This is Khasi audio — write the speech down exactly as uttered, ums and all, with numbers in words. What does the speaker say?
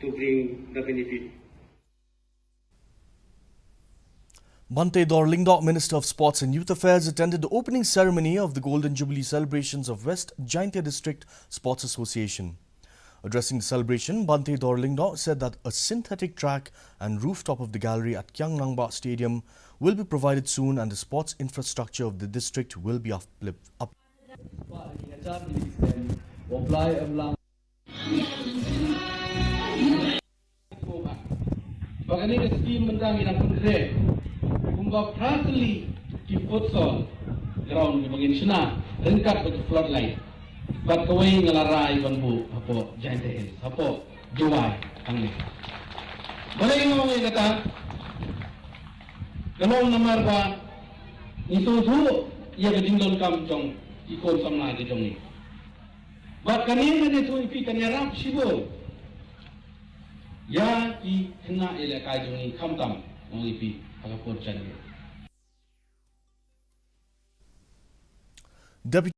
to bring the benefit. Bhante Dor Lyngdoh, Minister of Sports and Youth Affairs, attended the opening ceremony of the Golden Jubilee celebrations of West Jaintia District Sports Association. Addressing the celebration, Bhante Dor Lyngdoh said that a synthetic track and rooftop of the gallery at Kiang Nangbah Stadium will be provided soon and the sports infrastructure of the district will be uplif-, up. Ba kane ka skim mynta ngi dang pynkhreh kumba phra tylli ki futsal ground kiba ngin shna ryngkat bad ka floodlight. Bad kawei nga la rai ban buh hapoh Jaintia Hills, hapoh Jowai hangne. Balei nga ong ïa kata? Ka long namar ba ngi sngewthuh ïa ka jingdonkam jong ki khun samla ki jong ngi. Bad kane nga ïathuh ïa phi kan ïarap shibun ïa ki khynnah ïalehkai jong ngi khamtam, nga ong ïa phi, ha ka por jan ïa. Deputy